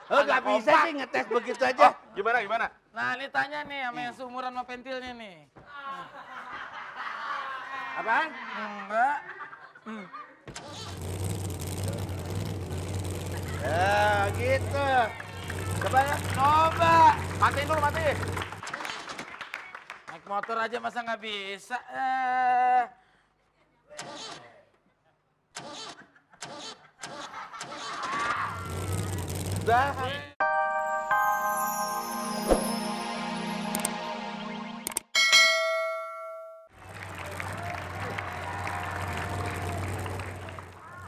Oh, nggak bisa sih ngetes begitu aja. Gimana? Nah, ini tanya nih sama yang seumuran sama pentilnya nih. Apaan? Enggak. Ya, gitu. Coba ya. Coba. Matiin dulu, matiin. Naik motor aja masa nggak bisa? Udah.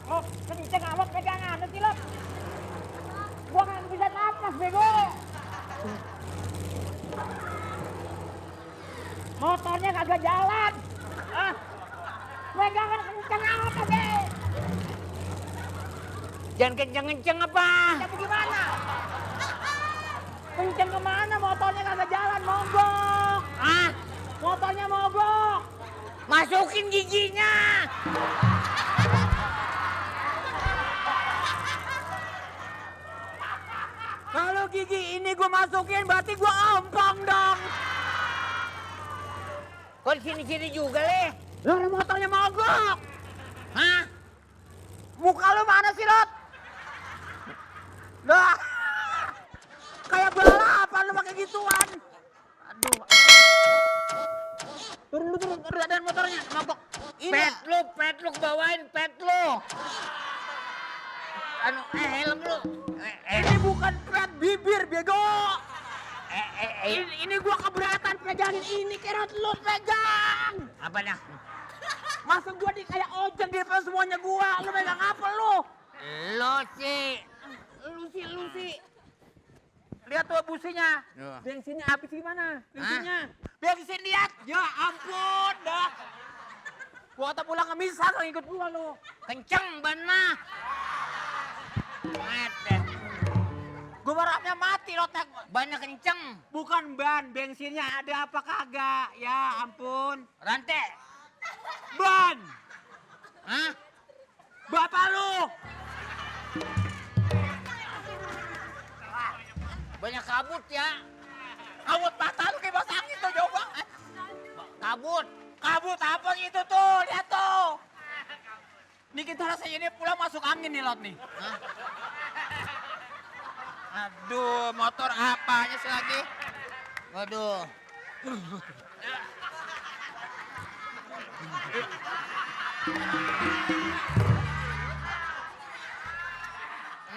Oh, kenceng amat pegangan, nanti lo. Gua nggak bisa napas, bego. Motornya kagak jalan. Ah, pegangan kenceng amat aja. Jangan kenceng-kenceng apa? Tapi gimana? Kenceng kemana? Motornya kagak jalan, mogok. Ah, Motornya mogok. masukin giginya. Kalau gigi ini gua masukin, berarti gua ompong dong. Kok di sini-sini juga, Le? Lo motornya mogok. Hah? Muka lu mana sih, Lot? Dah. Kayak balapan lu pakai gituan. Aduh. Turun, keadaan motornya, mogok. Pet lu bawain pet lu. Anu, helm lu. Ini bukan pet bibir, bego. Eh. Ini gua keberatan pegangin ini, kerot lu pegang. Apa dah? Masa gua kayak ojek di depan semuanya gua. Lu megang apa lu? Lo sih. Lu sih. Lihat tuh businya. Ya. Bensinnya habis gimana? Bensinnya. Bensin lihat. Ya ampun, dah. Gua kata pulang ke misa kalau ikut gua lu. Kenceng ban mah. Deh. Gua barangnya mati lotek. Bannya kenceng. Bukan ban, bensinnya ada apa kagak? Ya ampun. Rantai. Ban. Hah? Bapak lu. Banyak kabut ya. Kabut mata lu kayak bahasa angin tuh jauh banget. Kabut. Kabut apa gitu tuh? Lihat tuh. Nih kita rasanya ini pulang masuk angin nih Lot nih. Hah? Aduh, motor apanya sih lagi? Waduh.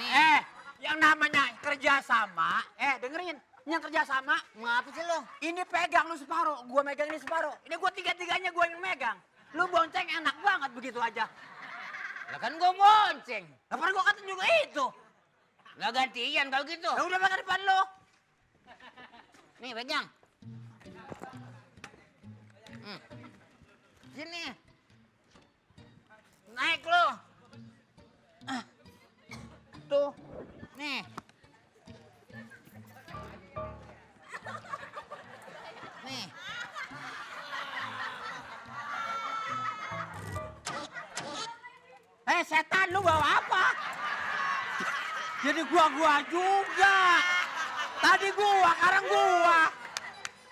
Nih, Yang namanya kerjasama, dengerin, yang kerjasama, ngapa sih lo? ini pegang lu separuh, gua megang ini separuh. Ini gua tiga-tiganya gua yang megang. Lu bonceng enak banget begitu aja. Lah kan gua bonceng. Lapan gua kata juga itu. Lah gantian kalau gitu. Ya udah pegang depan lu. Nih pegang. Sini. Naik lo. Tuh. Nih. Nih. Setan lu bawa apa? Jadi gua juga. Tadi gua, sekarang gua.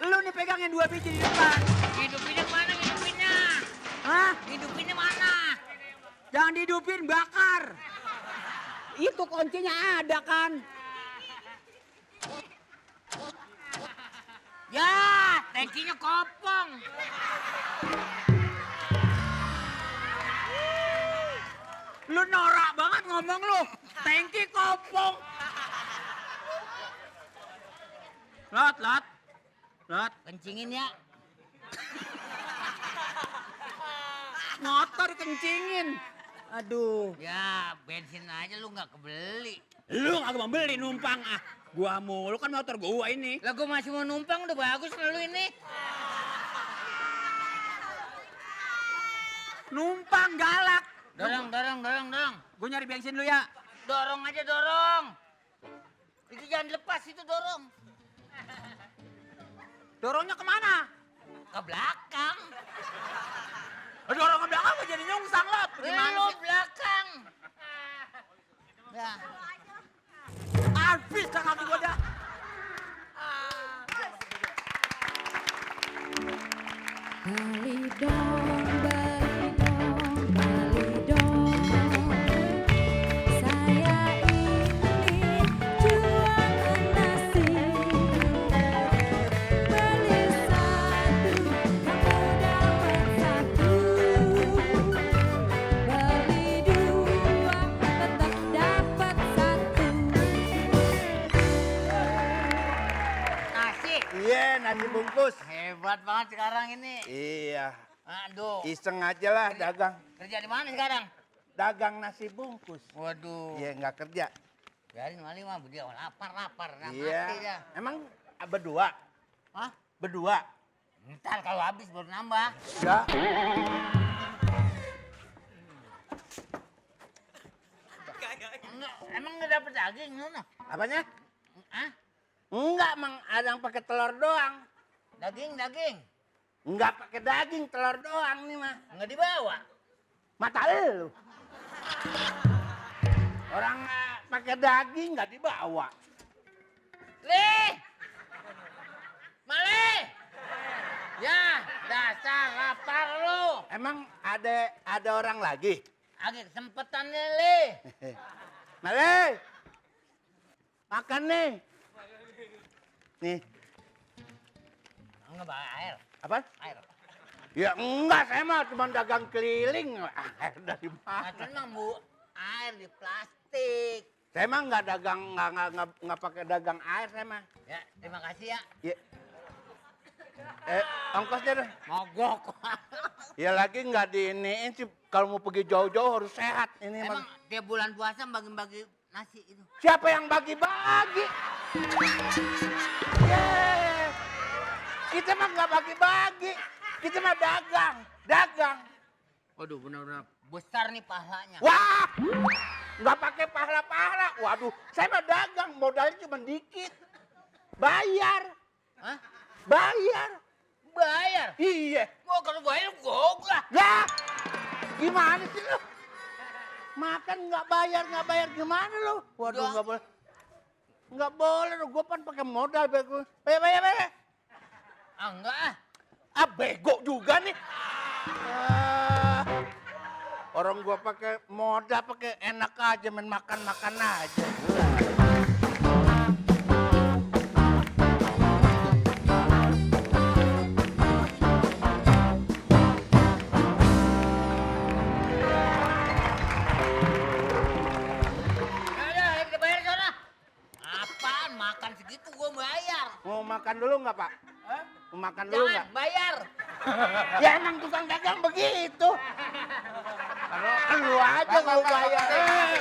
Lu nih pegangin 2 biji di depan. Hidupinnya mana hidupinnya? Hah? Hidupinnya mana? Jangan dihidupin, bakar. Itu kuncinya ada kan? Ya, tangkinya kopong. Lu norak banget ngomong lu. Tangki kopong. Lot. Kencingin ya. Motor kencingin. Aduh. Ya, bensin aja lu nggak kebeli. Lu agak mau beli numpang ah. Gua mulu kan motor gua ini. Lah gua masih mau numpang udah bagus lu ini. Numpang galak. Dorong. Gua nyari bensin dulu ya. Dorong aja dorong. Itu jangan lepas itu dorong. Dorongnya kemana? Ke belakang. Dorong ke belakang gua jadi nyungsang Lot. Gimana Lu sih? belakang. Ya. hebat banget sekarang ini. Iya, Aduh. iseng aja lah dagang. Kerja di mana sekarang? Dagang nasi bungkus. Waduh. Iya, nggak kerja. Biarin Mali mah dia lapar. Nah, Iya. mati dah. Emang berdua? Hah? Berdua? Ntar kalau habis baru nambah. Enggak. Emang nggak dapet daging mana? Apanya? Hah? Enggak, Mang. Ada yang pakai telur doang. Daging. Enggak pakai daging, telur doang nih mah. Nggak dibawa. Mata lu. Orang pakai daging nggak dibawa. Lih! Mali! Ya, dasar lapar lu. Emang ada orang lagi? Agak kesempetan nih, Lih. Male. Makan nih. Nih, Enggak bawa air. apa? Air. Ya enggak, saya mah cuma dagang keliling. Air dari Nah, mana? memang Bu, air di plastik. Saya mah nggak dagang, nggak pakai dagang air saya mah. Ya, terima kasih ya. Ya. Ongkosnya deh. Mogok. Ya lagi nggak diiniin sih. Kalau mau pergi jauh-jauh harus sehat ini. Emang tiap bulan puasa bagi-bagi nasi itu. Siapa yang bagi-bagi? Yeah. Kita mah nggak bagi-bagi. Kita mah dagang. Waduh, benar-benar besar nih pahalanya. Wah, nggak pakai pahala-pahala. Waduh, saya mah dagang, modalnya cuma dikit. Bayar, Hah? bayar. Bayar? Iya. Mau kalau bayar gogah. Lah, gimana sih lu? Makan nggak bayar gimana lu? Waduh, Udah. nggak boleh. Nggak boleh, gue pan pakai modal. Bayar. Ah, enggak ah. Ah, bego juga nih. Orang gua pakai modal, pakai enak aja, main makan aja. Ayo, kita bayar sana. Apaan makan segitu gua bayar. Mau makan dulu nggak, Pak? Mau makan dulu Jangan nggak? bayar. Ya emang tukang dagang begitu. Lu aja mau bayar.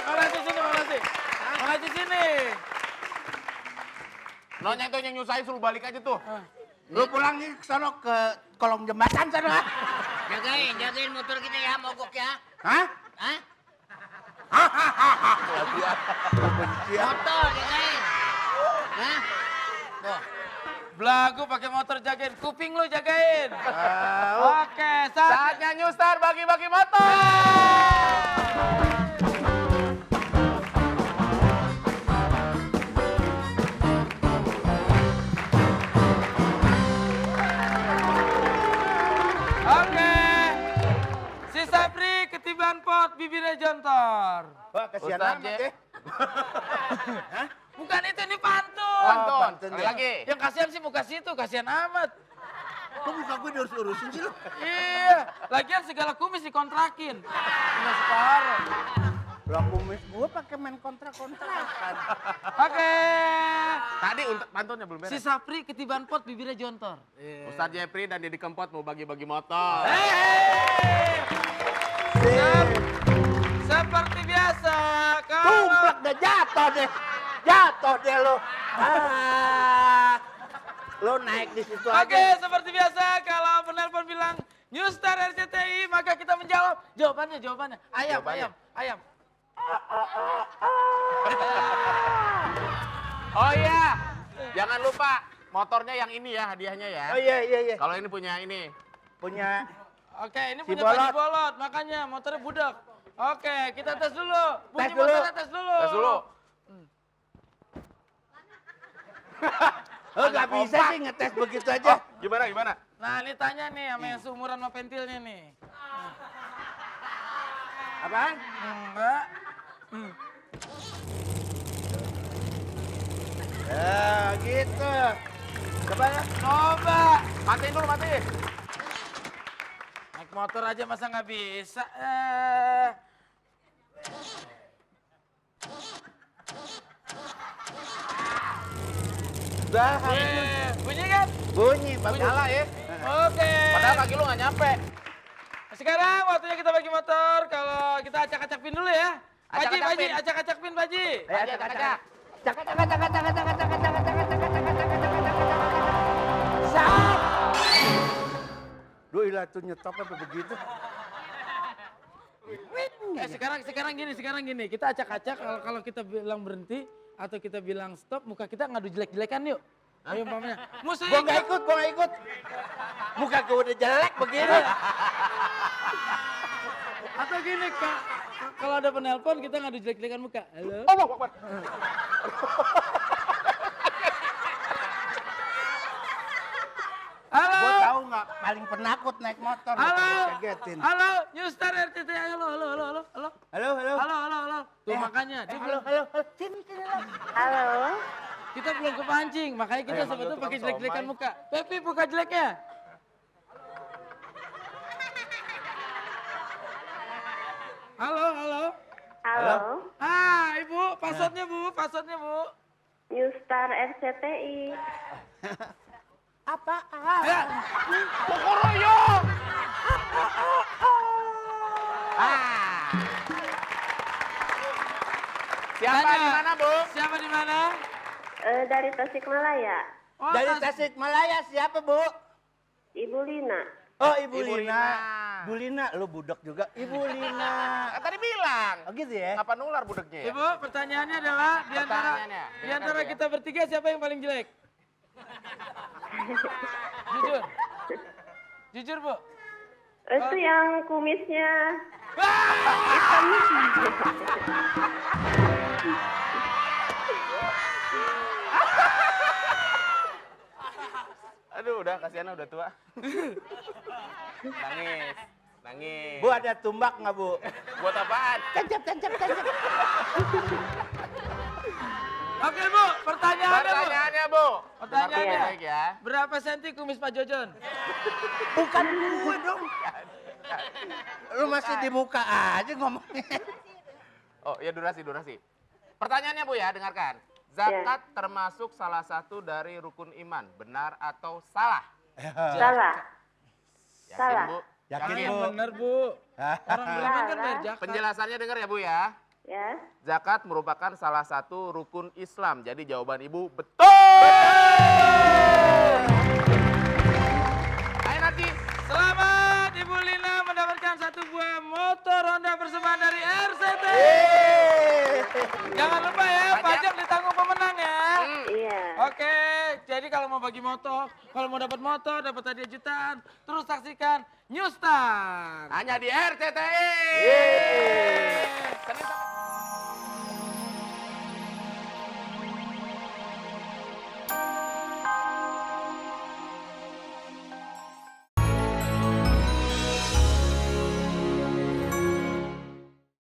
Makasih sini, makasih. Makasih sini. Nonya itu yang nyusahin suruh balik aja tuh. Lu pulang nih ke sono ke kolong jembatan sana. Jagain motor kita ya, mogok ya. Hah? Hah? Benci ya. Motor jagain. Hah? Tuh. Belagu pakai motor jagain, kuping lu jagain. Oke, Saatnya Newstar bagi-bagi motor. Oke. Si Sabri ketiban pot, bibirnya jontor. Wah, kasihan Ustaz, amat ya. ya. Bukan itu, ini pantun. Pantun. pantun Sekali ya. lagi. Yang kasihan sih muka situ, kasihan amat. Kok muka gue diurus-urusin sih lu? Iya, lagian segala kumis dikontrakin. Cuma separuh. Lah kumis gue pakai main kontrak-kontrakan. Oke. Tadi untuk pantunnya belum Si beres. Sapri ketiban pot, bibirnya jontor. Ustadz Jepri dan Deddy Kempot mau bagi-bagi motor. Seperti biasa, kalau Tumplak deh, jatuh deh lu. Lu naik di situ Oke, aja. seperti biasa kalau penelpon bilang New Star RCTI, maka kita menjawab. Jawabannya. Ayam, Jawabannya. ayam. Oh iya, jangan lupa motornya yang ini ya hadiahnya ya. Oh iya. Kalau ini punya ini. Punya Oke, ini Si punya Pak Bolot. Bolot, makanya motornya budak. Oke, kita tes dulu. Bunyi Tes dulu. motornya tes dulu. Tes dulu. Oh, nggak bisa sih ngetes begitu aja. Oh, gimana? Nah, ini tanya nih sama yang seumuran sama pentilnya nih. Apaan? Enggak. Ya, gitu. Coba ya. Coba. Matiin dulu, matiin. Naik motor aja masa nggak bisa? Udah, Bunyi kan? Bunyi, bagus. Nyala ya. Oke. Padahal kaki lu nggak nyampe. Sekarang waktunya kita bagi motor. Kalau kita acak-acak pin dulu ya. Paji, Acak-acak Paji, pin. acak-acak pin, Paji. Aja, aja. Duh, ilah tuh nyetopnya begitu. Sekarang gini. Kita acak-acak kalau kita bilang berhenti atau kita bilang stop, muka kita ngadu jelek-jelekan yuk. Ayo umpamanya. Musuh Gua nggak ikut. Muka gua udah jelek begini. Atau gini, Kak. Kalau ada penelpon kita ngadu jelek-jelekan muka. Halo. Allah Akbar. Halo. Gua tahu nggak paling penakut naik motor. Halo. Kagetin. Halo, New Star RCTI. Halo. Halo. Tuh makanya. dia Halo. Sini. Halo, Kita belum kepancing, makanya kita Emang sebetulnya lu pakai tukang jelek-jelekan somai. muka. Pepi buka jeleknya. Halo. halo, Ah, Ibu, passwordnya Bu. New Star RCTI. Ya. Kokoroyo. Siapa Tanya. di mana, Bu? Siapa di mana? Dari Tasikmalaya, Oh, Dari Tasikmalaya siapa, Bu? Ibu Lina. Oh, Ibu Ibu Lina. Lina. Bu Lina, lu budak juga. Ibu Lina. Kan tadi bilang. Oh gitu ya? Ngapa nular budeknya ya? Ibu, pertanyaannya adalah di antara Pertanyaannya, di antara dengarkan ya. kita bertiga siapa yang paling jelek? Jujur. Jujur, Bu. Itu yang kumisnya. Aduh, udah kasihan udah tua. Nangis. Bu ada tumbak nggak, Bu? Buat apaan? Oke, Bu, pertanyaannya, Bu. Pertanyaannya, Bu. Pertanyaannya. Dengarkan baik ya. Berapa senti kumis Pak Jojon? Bukan gue dong. Lu masih di muka aja ngomongnya. Oh, ya durasi. Pertanyaannya, Bu ya, dengarkan. Zakat termasuk salah satu dari rukun iman, benar atau salah? Salah. Yakin, Salah. Bu? Yakin, Yang Bu? benar, Bu. Orang beriman kan bayar zakat. Penjelasannya dengar ya, Bu ya. Ya. Zakat merupakan salah satu rukun Islam. Jadi jawaban Ibu betul. Ayo nanti. Selamat Ibu Lina mendapatkan satu buah motor Honda persembahan dari RCTI. Jangan lupa ya, pajak ditanggung pemenang ya. Iya. Oke, jadi kalau mau bagi motor, kalau mau dapat motor, dapat hadiah jutaan, terus saksikan New Star. Hanya di RCTI.